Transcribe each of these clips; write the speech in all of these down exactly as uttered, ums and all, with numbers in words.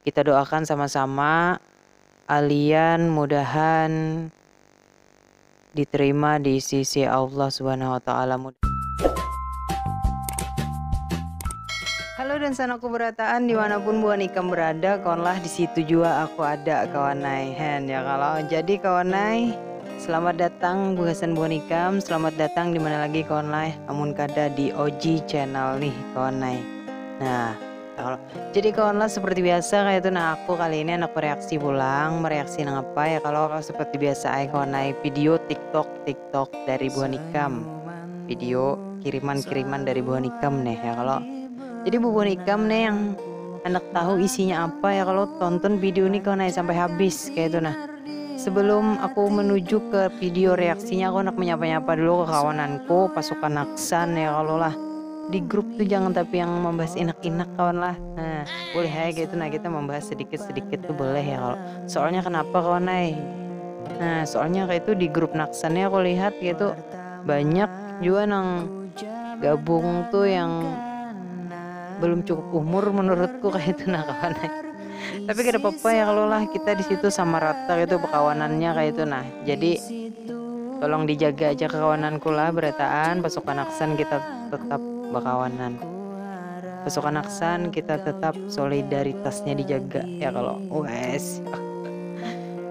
Kita doakan sama-sama, Alian mudahan diterima di sisi Allah Subhanahu wa Ta'ala. Halo dan sanaku berataan, dimanapun buhan ikam berada, kawanlah di situ jua aku ada, kawanai. Hen, ya kalau. Jadi, kawanai, selamat datang bugasan buhan ikam, selamat datang di mana lagi, kawanai, amun kada di O G channel nih, kawanai. Nah, ya kalau. Jadi, kawanlah, seperti biasa kayak itu, nah, aku kali ini anak mereaksi pulang, mereaksi nang apa ya kalau, kalau seperti biasa ai, kawanai, video TikTok, TikTok dari buhan ikam. Video kiriman-kiriman dari buhan ikam nih ya kalau. Jadi, bubuhan ikam nih yang hendak tahu isinya apa ya kalau, tonton video ini, kawanai, sampai habis kayak itu, nah. Sebelum aku menuju ke video reaksinya, aku nak menyapa-nyapa dulu ke kawananku, pasukan Aksan ya kalau lah. Di grup tuh jangan tapi yang membahas inak-inak, kawan lah. Nah, boleh aja gitu, nah, kita membahas sedikit-sedikit tuh boleh ya kalau. Soalnya kenapa, kawan ai? Nah, soalnya kayak itu di grup Naksan ya, aku lihat gitu banyak juga nang gabung tuh yang belum cukup umur menurutku kayak itu, nah, kawan ai. Tapi kada apa-apa ya kalau lah, kita di situ sama rata gitu bekawanannya kayak itu, nah. Jadi, tolong dijaga aja kekawananku lah, berataan, pasukan Aksan kita tetap bekawanan. Pasukan Aksan kita tetap solidaritasnya dijaga ya kalau. Wes.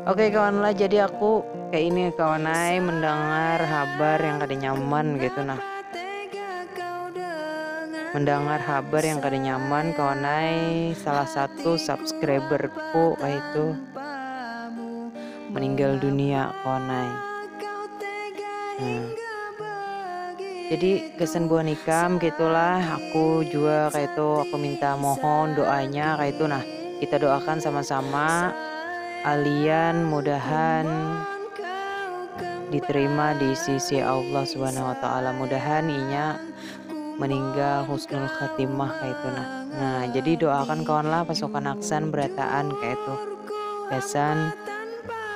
Oke, kawan lah, jadi aku kayak ini, kawan ai, mendengar habar yang kada nyaman gitu, nah. Mendengar habar yang kada nyaman, kawan ai, salah satu subscriberku kayak itu meninggal dunia, kawan ai. Nah. Jadi, gasan buhan ikam gitulah, aku jua kayak itu, aku minta mohon doanya kayak itu, nah. Kita doakan sama-sama, Alian mudahan diterima di sisi Allah Subhanahu wa Ta'ala. Mudahan inya meninggal husnul khatimah kayak itu, nah. Nah, jadi doakan kawan lah, pasukan Aksan berataan kayak itu. Gasan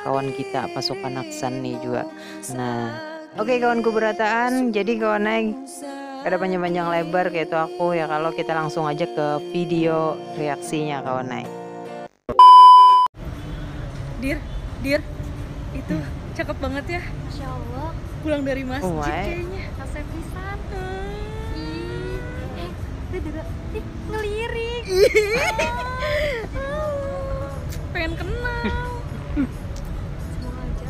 kawan kita, pasukan Aksan nih juga. Nah, oke, kawanku berataan, jadi kawan ai, kada panjang-panjang lebar kayak itu aku ya kalau, kita langsung aja ke video reaksinya, kawan ai. Dir, dir, itu cakep banget ya. Masya Allah. Pulang dari masjid. Oh, why? Kayaknya. Kasep pisan. Hmm. Ih, eh, itu juga. Ih, ngelirik. Ih. Ah, pengen kenal. Semoga aja.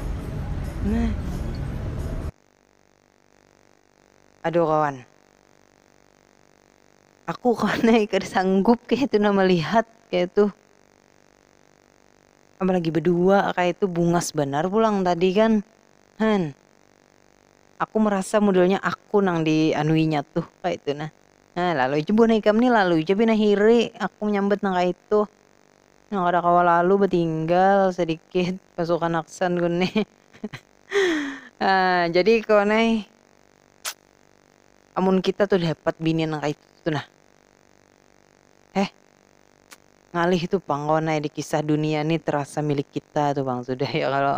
Nah. Aduh, kawan. Aku, kawan ai, kada sanggup kayak itu, nah, melihat kayak itu. Apalagi berdua kayak itu, bungas banar pulang tadi kan. Han. Aku merasa modelnya aku nang dianuinya tuh kayak itu, nah. Nah, lalu aja buhan ikam nih, lalu aja pina hiri aku menyambat nang kayak itu. Nang kada kawa lalu, betinggal sedikit pasukan Aksan guni. Ah, jadi, kawan ai, amun kita tuh dapat bini nang kayak itu tuh, nah. Heh. Ngalih tuh pang, kawan ai, di kisah dunia nih terasa milik kita tuh pang sudah ya kalau.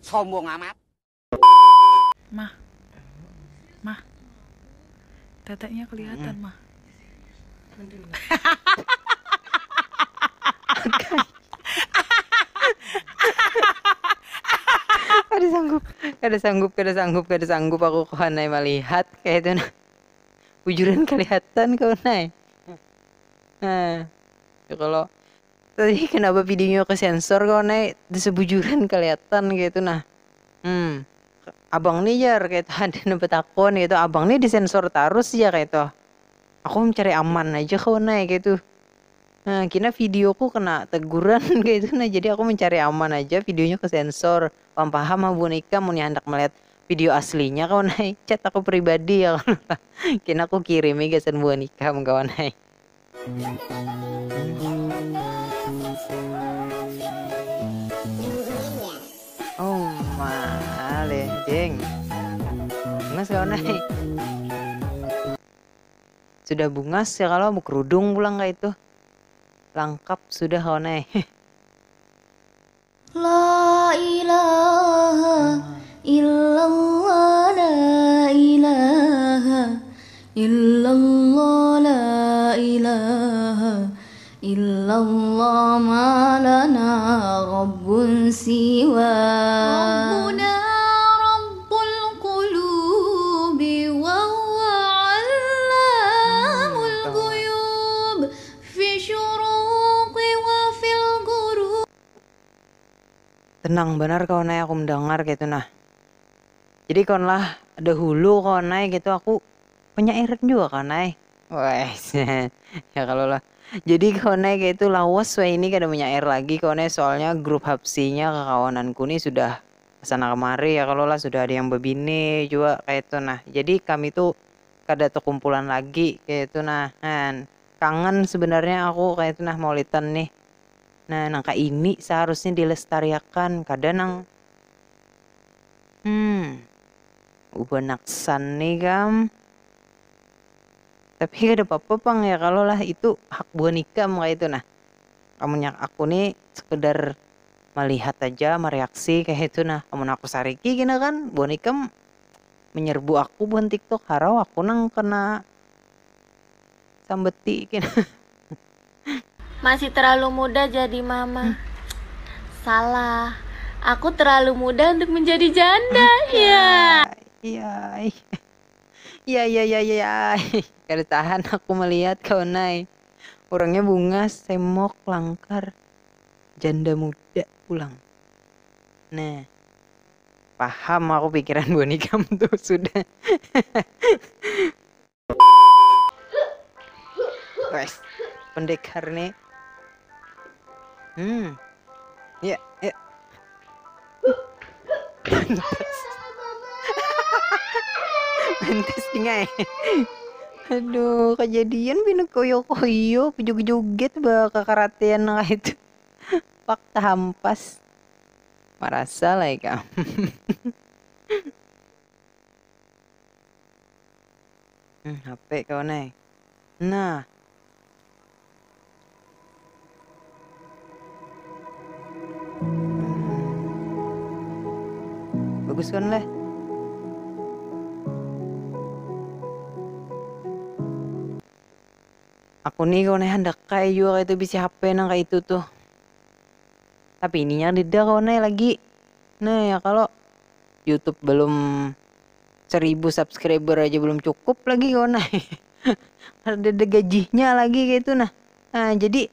Sombong amat. Mah. Mah. Tetenya kelihatan, Mah. Kada sanggup, kada sanggup, kada sanggup, kada sanggup aku, kawan ai, melihat kayak itu, nah. Bujuran kelihatan, kawan ai. Nah, ya kalau tadi kenapa videonya ke sensor, kawan ai, sebujuran kelihatan kayak itu, nah. Hmm. Abang nih, jar, kayak itu, ada nang betakun kayak itu, abang nih disensor tarus ya kayak itu. Aku mencari aman aja, kawan ai, kayak itu. Nah, kena videoku kena teguran kayak itu, nah, jadi aku mencari aman aja, videonya ke sensor. Paham-paham ah buhan ikam, mun handak melihat video aslinya, kawan ai, chat aku pribadi ya, kawan. Kena aku kirimi gasan buhan ikam, kawan ai. Oh, maleh, ding. Bungas, kawan ai. Sudah bungas ya kalau, bekerudung pulang kayak itu. Langkap sudah, kawan ai. La ilaha illallah, la ilaha illallah, la إله إلا الله ما لنا رب سواه. ربنا رب القلوب وهو علام الغيوب في الشروق وفي الغروب. Tenang banar kawan ai, aku mendengar kaitu nah. Jadi kawan lah, dahulu kawan ai kaitu aku penyair jua kawan ai. Wes, ya kalo lah. Jadi kawan ai kaitu lawas wahini kada menyair lagi kawan ai, soalnya grup hapsinya kakawananku ni sudah kesana kemari ya kalo lah, sudah ada yang bebini jua kaitu nah. Jadi kami tu kada tekumpulan lagi kaitu nah. Nah, kangen sebenarnya aku kaitu nah maulitan nih. Nah, nang kaini seharusnya dilestariakan, kada nang hmm ubah naksan nih kam. Tapi kada papa pang ya kalo lah, itu hak buhan ikam kaitu nah. Amunnya aku nih sekedar malihat aja, mereaksi kaitu nah. Amun aku sariki gina kan, buhan ikam menyerbu aku buhan TikTok, harau aku nang kena sambeti kena. Masih terlalu muda jadi mama. Salah. Aku terlalu muda untuk menjadi janda. Ya. Iya. Iya iya iya iya. Kada tahan aku melihat kawan ai. Orangnya bungas, semok, langkar, janda muda pulang. Nah, paham aku pikiran buhan ikam tuh sudah. Wes, pendekar nih. Hmm. Ya, ya. Mentis dingai. Aduh, kejadian bina koyo-koyo, joget-joget ba kakaratean nang itu. Pak tahampas. Marasa lah ikam. Hmm, H P kawan ai. Nah. Hmm. Bagus kan leh? Aku nih kawan ai handak kayak juga kayak itu bisi H P nang kayak itu tuh. Tapi ininya deda kawan ai lagi. Nah ya kalau YouTube belum seribu subscriber aja belum cukup lagi kawan ai. Ada ada gajihnya lagi kayak itu nah. Nah jadi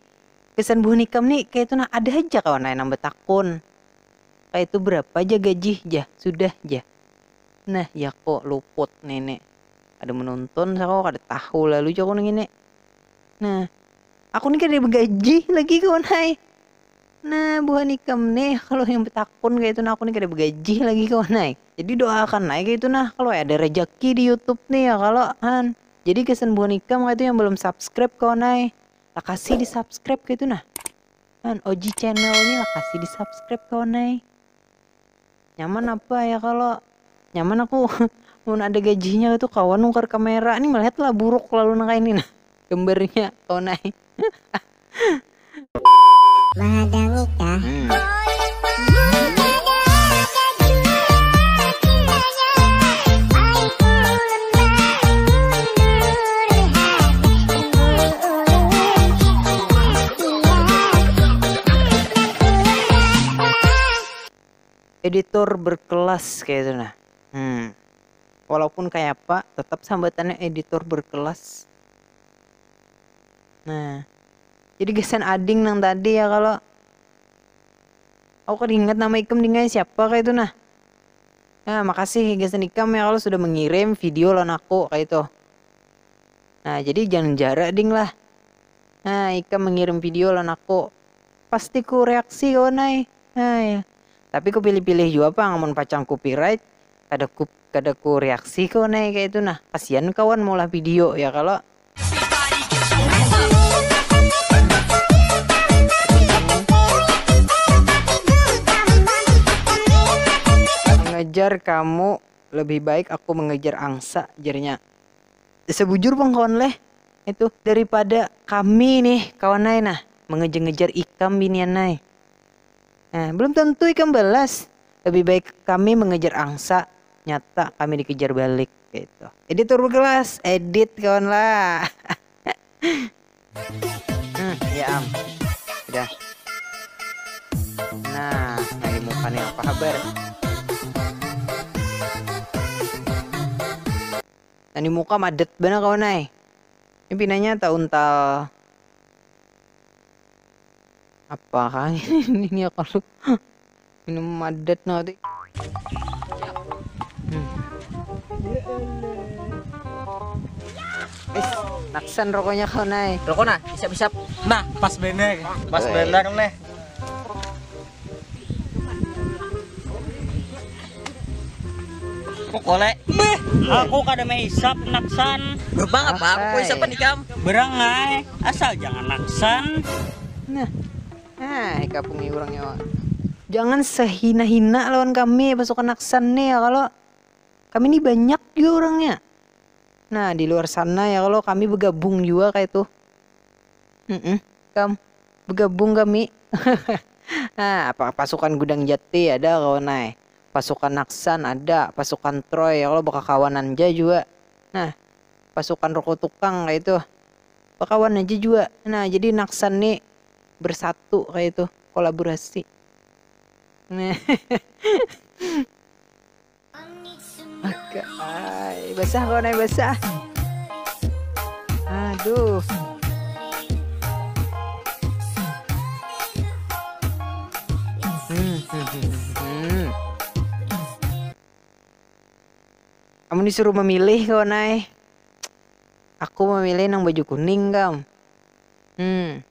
kesan buhan ikam nih kayak itu nah ada aja kawan ai nang betakun. Kayak itu berapa aja gajih jah sudah jah. Nah ya kok luput nenek. Ada menonton sako kada tahu lalu jaku nang ini. Nah aku nih kada begajih lagi kawan ai. Nah buhan ikam nih kalau yang betakun kayak itu nah aku nih kada begajih lagi kawan ai. Jadi doakan aja kayak itu nah kalau ada rezeki di YouTube nih ya kalau han. Jadi kesan buhan ikam kayak itu yang belum subscribe kawan ai. Lakasi di subscribe kayak itu nah. Han, Oji channel nih lakasi di subscribe kawan ai. Nyaman apa ya kalau nyaman aku mun ada gajinya itu kawan nukar kamera nih melihat lah buruk lalu nang kayak ini nah gambarnya kawan ai. Mahadangi kah? Hmm. Editor berkelas kayak itu nah. Hmm. Walaupun kayak apa, tetap sambatannya editor berkelas. Nah, jadi gasan ading nang tadi ya kalau aku kada ingat nama ikam dingai siapa kayak itu nah. Nah, makasih gasan ikam ya kalau sudah mengirim video lawan aku kayak itu. Nah, jadi jangan jara ding lah. Nah, ikam mengirim video lawan aku. Pasti ku reaksi kawan ai. Nah, ya. Tapi ku pilih-pilih juga pang amun pacang copyright kada ku kada ku reaksi kawan ai kayak itu nah. Kasihan kawan maulah video ya kalau mengejar kamu lebih baik aku mengejar angsa jarinya. Sebujur bang kawan leh itu daripada kami nih kawan ai nah mengejar-ngejar ikam binian ai. Nah, belum tentu ikam balas. Lebih baik kami mengejar angsa, nyata kami dikejar balik gitu. Editor berkelas, edit kawan lah. Hmm, ya am. Udah. Nah, nah di muka nih apa kabar? Nah di muka madet bener kawan ai. Ini pinanya tak untal. Apa kah ini ya kalau minum madet nanti. Hmm. Eh, naksan rokoknya kawan ai. Rokok nah, isap-isap. Nah, pas bener. Pas bener nih. Pokoknya meh, aku kada maisap naksan. Bang apa? Aku kok isapan ikam? Berangai, asal jangan naksan. Nah, nah, kapungi urangnya. Jangan sehina-hina lawan kami pasukan naksan nih ya kalau kami ini banyak juga orangnya. Nah, di luar sana ya kalau kami bergabung juga kayak itu. Mm-mm. Kam, bergabung kami. Nah, apa pasukan Gudang Jati ada kawan ai. Pasukan Naksan ada, pasukan Troy ya kalau bakawanan aja juga. Nah, pasukan Roko Tukang kayak itu. Bakawan aja juga. Nah, jadi Naksan nih bersatu kayak itu, kolaborasi. Nah. Oke, ay, basah kawan ai, basah. Aduh. Hmm, hmm, hmm, hmm. Amun disuruh memilih kawan ai, aku memilih nang baju kuning kam. Hmm.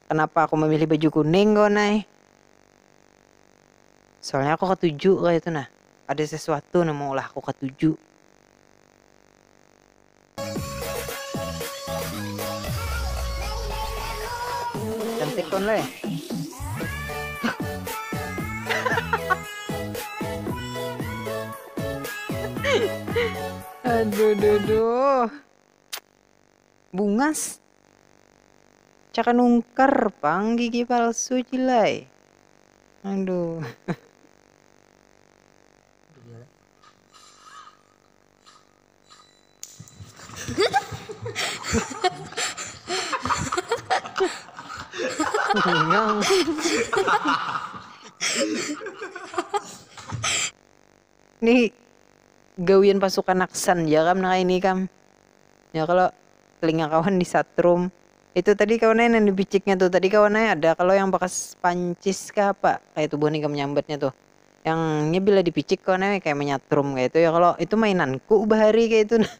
Kenapa aku memilih baju kuning kawan ai? Soalnya aku katuju kayak itu nah. Ada sesuatu nang maulah aku katuju. Cantik kon leh. Aduh, duh, duh. Bungas. Caka nungkar pang gigi palsu cilai. Aduh. Ini gawian pasukan Aksan ja kam nang ini kam. Ya kalau telinga kawan di satrum. Itu tadi kawan ai nang dipiciknya tuh tadi kawan ai ada kalau yang bakas pancis kah apa kayak itu buhan ikam nyambatnya tuh. Yang nya bila dipicik kawan ai kayak menyatrum kayak itu ya kalau itu mainanku bahari kayak itu nah.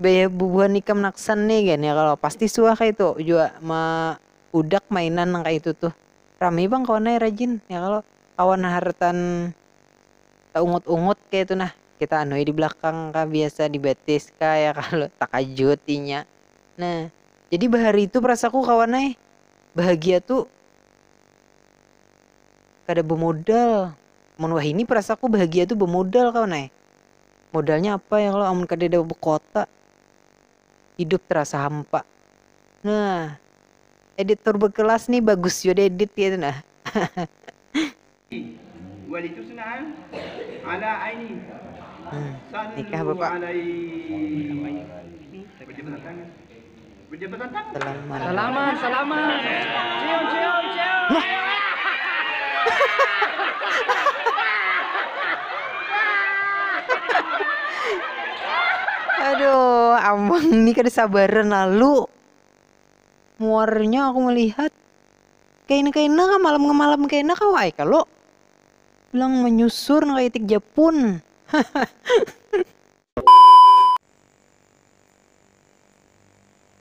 Baya bubuhan ikam naksan nih kan ya kalau pasti suah kayak itu jua me udak mainan nang kayak itu tuh. Rami bang kawan ai rajin ya kalau kawan hartan taungut-ungut kayak itu nah kita anu di belakang kah biasa di batis kah ya kalau takajut inya nah jadi bahari itu perasaku kawan ai bahagia tuh kada bemodal mun wahini perasaku bahagia tuh bemodal kawan ai modalnya apa ya kalau amun kada ada bekota hidup terasa hampa nah editor berkelas nih bagus juga edit gitu nah ولتصنع على عيني Hmm, nikah صلوا bapak علي berjabatan tangan berjabatan tangan salaman Salaman, salaman. Cium, cium, cium. Aduh, amang ni kada sabaran lalu. Muarnya aku melihat. Kaina-kaina kah malam ngemalam kaina kah wae kalo. Bilang menyusur nang kaitik Japun.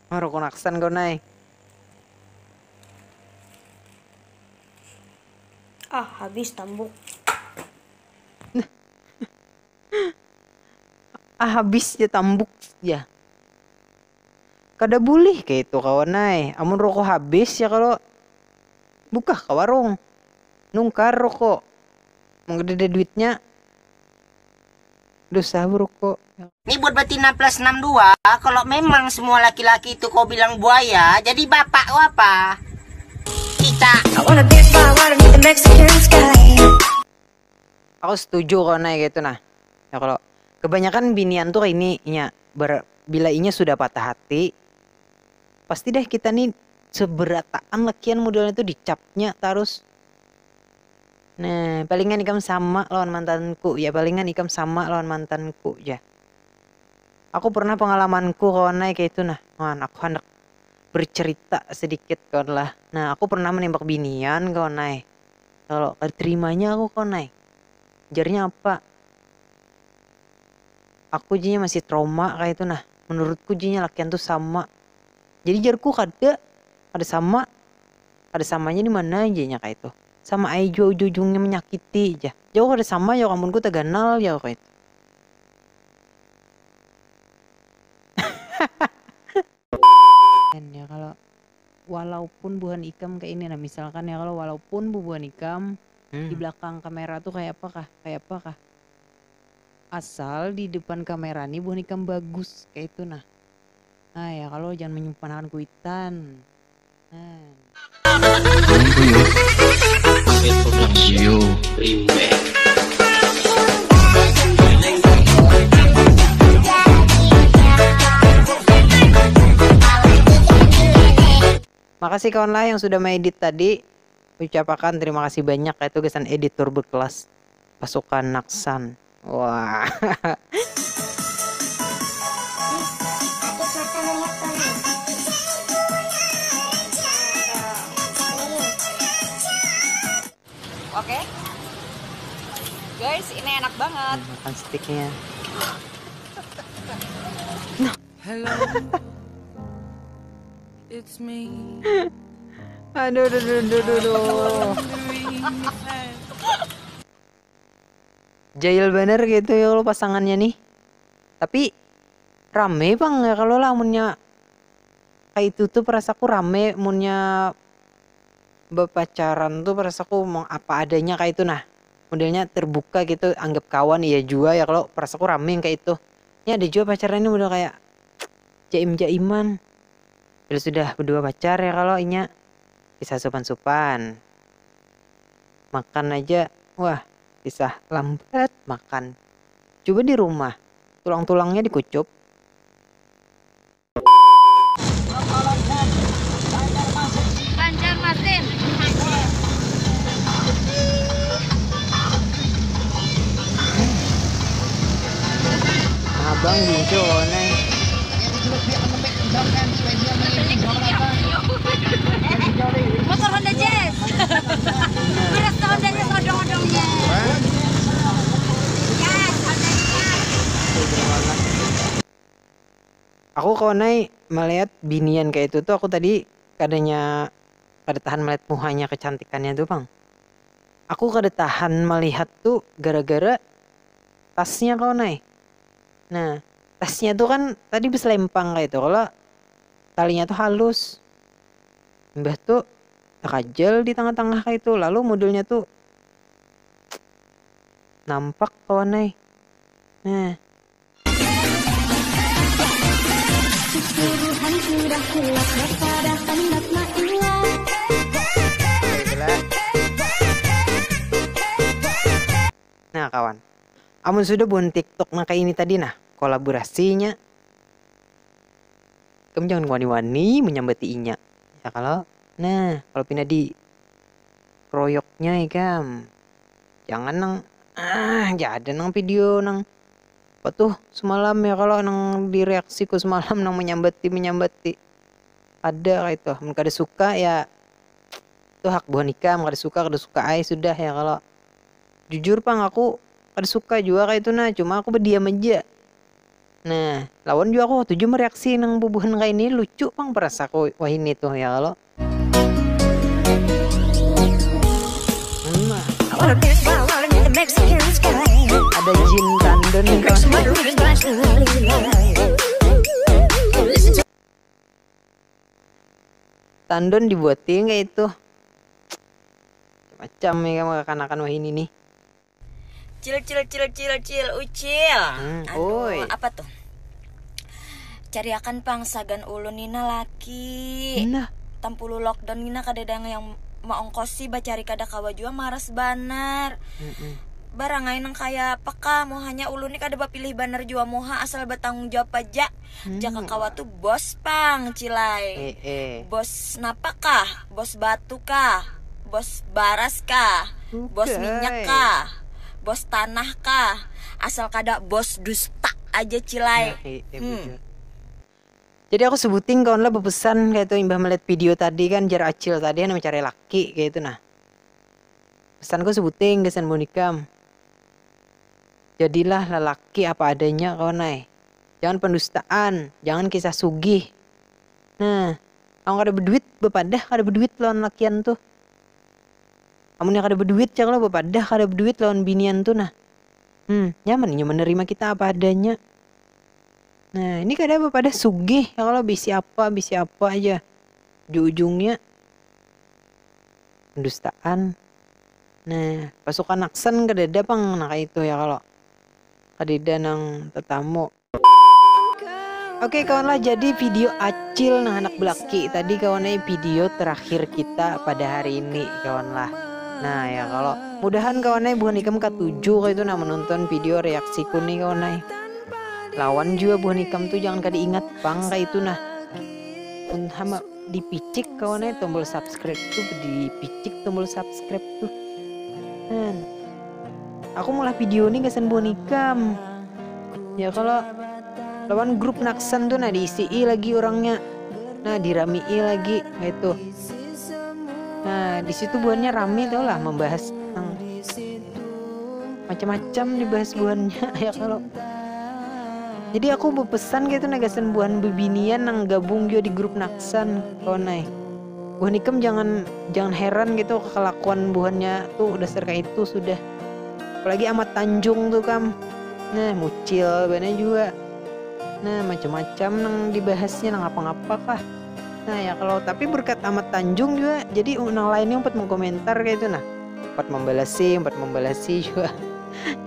Haru konaksan kau nai. Ah, habis tambuk. Ah habis ja tambuk ja. Kada bulih kaitu kawan ai. Amun rokok habis ya kalo bukah ka warung nungkar rokok. Mun kadada duitnya dosa barokok. Ni buat betina plus enam dua, kalau memang semua laki-laki itu kau bilang buaya, jadi bapak kau apa? Kita. I wanna dance by water neath the Mexican sky. Aku setuju kawan ai kaitu nah. Ya kalau kebanyakan binian tuh ini inya ber, bila inya sudah patah hati Pasti dah kita nih seberataan lakian modelnya tuh dicapnya terus. Nah, palingan ikam sama lawan mantanku ya, palingan ikam sama lawan mantanku ya. Aku pernah pengalamanku kawan ai kayak itu nah. Wan, aku hendak bercerita sedikit kawan lah. Nah, aku pernah menembak binian kawan ai. Kalau terimanya aku kawan ai. Jarnya apa? Aku jinya masih trauma kayak itu nah. Menurutku jinya lakian tuh sama. Jadi jarku kada, kada sama. Kada samanya di mana aja nya kayak itu. Sama aja jua ujung-ujungnya menyakiti aja. Jauh kada sama ya kamunku tak ganal ya kayak itu. Dan ya kalau walaupun buhan ikam kayak ini nah, misalkan ya kalau walaupun bubuhan ikam di Hmm. belakang kamera tuh kayak apa kah, kayak apa kah, asal di depan kamera nih buhan ikam bagus kayak itu nah. Nah ya kalau jangan menyempanakan kuitan. Nah. Tunggu yo. Yo. Makasih kawan lah yang sudah mengedit tadi. Ucapakan terima kasih banyak kayak itu gasan editor berkelas pasukan Naksan. Wah. Oke. Guys, ini enak banget. Makan sticknya. Hello, it's me. Aduh, aduh, aduh, aduh, aduh. Wondering if I Jail bener gitu ya kalau pasangannya nih. Tapi rame bang ya kalau lah munnya kayak itu tuh perasaku rame munnya berpacaran tuh perasaku mau apa adanya kayak itu nah, modelnya terbuka gitu, anggap kawan iya jua ya kalau perasaku rame yang kayak itu. Ini ada juga pacaran ini model kayak jaim-jaiman. Bila sudah berdua pacar ya kalau inya kisah supan-supan, makan aja wah kisah lambat makan. Coba di rumah tulang-tulangnya dikucup. Banjarmasin. Abang gincu nih. Motor Honda Jazz. Beras Honda Jazz odong-odongnya. Yes, Honda Jazz. Aku kawan ai melihat binian kayak itu tuh aku tadi kadanya kada tahan melihat muhanya kecantikannya tuh bang. Aku kada tahan melihat tuh gara-gara tasnya kawan ai. Nah, tasnya tuh kan tadi beselempang kayak itu kalau talinya tuh halus. Imbah tuh takajal di tengah-tengah kayak itu lalu modelnya tuh nampak kawan ai. Nah, Nah kawan, amun sudah buhan TikTok nang kayak ini tadi nah kolaborasinya, kamu jangan wani-wani menyambati inya ya kalau, nah kalau pina di kroyoknya ikam jangan nang ah ada nang video nang apa tuh semalam ya kalau nang di reaksiku semalam nang menyambati menyambati ada kayak itu mun kada suka ya itu hak buhan ikam kada suka kada suka ai sudah ya kalau jujur pang aku kada suka juga kayak itu nah cuma aku berdiam aja. Nah, lawan jua aku waktu jua mereaksi nang bubuhan kaini lucu pang perasaku wahini tuh ya kalo. Nah, ada Jin Tandon nih kawan. Tandon dibuatin kayak itu. Macam ya kakanakan wahini nih. Cil cil cil cil cil ucil. Hmm, Aduh, oi. Apa tuh? Cariakan pang sagan ulun nina laki. Nah, Tampulu lockdown nina kadada yang maongkosi bacari kada kawa jua maras banar. mm-mm. Barangai nang kaya apa kah? Muhanya ulun ni kada bapilih banar jua muha, asal batanggung jawab aja. Hmm. Jaka kawa tu bos pang, Cilai. Eh, eh. Bos napa kah? Bos batu kah? Bos baras kah? Bos minyak kah? Bos tanah kah? Asal kada bos dusta aja, Cilai. Nah, eh, eh, hmm. Bujur. Jadi aku sebuting kawan lah bepesan kayak itu imbah melihat video tadi kan, jar Acil tadi kan mencari laki kayak itu nah. Pesanku sebuting gasan buhan ikam. Jadilah lelaki apa adanya kawan ai. Jangan pendustaan, jangan kisah sugih. Nah, kamu kada berduit, bepadah kada berduit lawan lakian tuh. Amun yang kada berduit cak lo bepadah kada berduit lawan binian tuh nah. Hmm, nyaman inya menerima kita apa adanya. Nah, ini kada bepadah sugih ya kalau bisi apa, bisi apa aja. Ujung-ujungnya pendustaan. Nah, pasukan Naksan kadada pang nang itu ya kalau kadada nang tetamu. Oke kawan lah, jadi video Acil nah anak belaki tadi kawan ai video terakhir kita pada hari ini kawan lah. Nah ya kalau mudahan kawan ai buhan ikam katuju kayak itu nah menonton video reaksiku nih kawan ai. Lawan juga buhan ikam tuh jangan kada ingat pang kayak itu nah. Pun hama dipicik kawan ai tombol subscribe tuh, dipicik tombol subscribe tuh. Nah, aku mulah video nih gasan buhan ikam. Ya kalau lawan grup Naksan tuh nah diisi lagi orangnya. Nah, dirami lagi kayak itu. Nah, di situ buhannya rame tau lah membahas tentang macam-macam dibahas buhannya ya kalau. Jadi aku berpesan kayak itu nah gasan buhan bebinian nang gabung juga di grup Naksan kawan ai. Buhan ikam jangan jangan heran gitu kelakuan buhannya tuh dasar kayak itu sudah. Apalagi Amat Tanjung tuh kam. Nah, mucil bana juga. Nah, macam-macam nang dibahasnya nang apa-apa kah. Nah ya kalau tapi berkat Amat Tanjung juga jadi nang lainnya empat mengkomentar kayak itu nah. Empat membalasi, empat membalasi juga.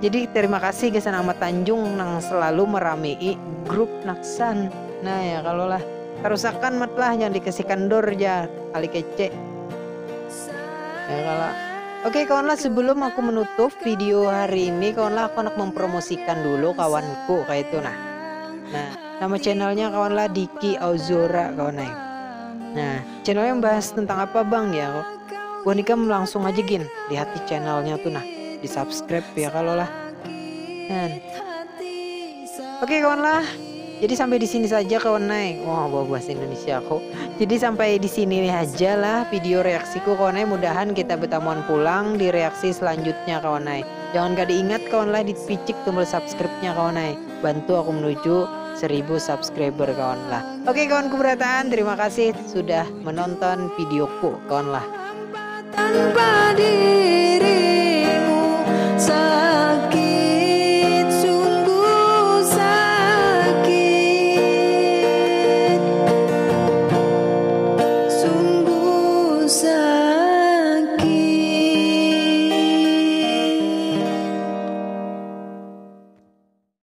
Jadi terima kasih gasan Amat Tanjung nang selalu meramei grup Naksan. Nah ya kalau lah kerusakan mat lah jangan dikasih kendor ja kali kece. Ya kalau Oke kawan lah sebelum aku menutup video hari ini kawan lah aku nak mempromosikan dulu kawanku kayak itu nah. Nah nama channelnya kawan lah Diki Auzora kawan ai. Nah channelnya membahas tentang apa bang ya? Buhan ikam langsung aja gin lihat di channelnya tuh nah di subscribe ya kalau lah. Nah. Oke kawan lah. Jadi sampai di sini saja kawan ai. Wah, bawa bahasa Indonesia aku. Jadi sampai di sini aja lah video reaksiku kawan ai. Mudahan kita bertamuan pulang di reaksi selanjutnya kawan ai. Jangan kada ingat kawan lah dipicik tombol subscribe-nya kawan ai. Bantu aku menuju seribu subscriber kawan lah. Oke kawanku berataan, terima kasih sudah menonton videoku kawan lah. Tanpa diri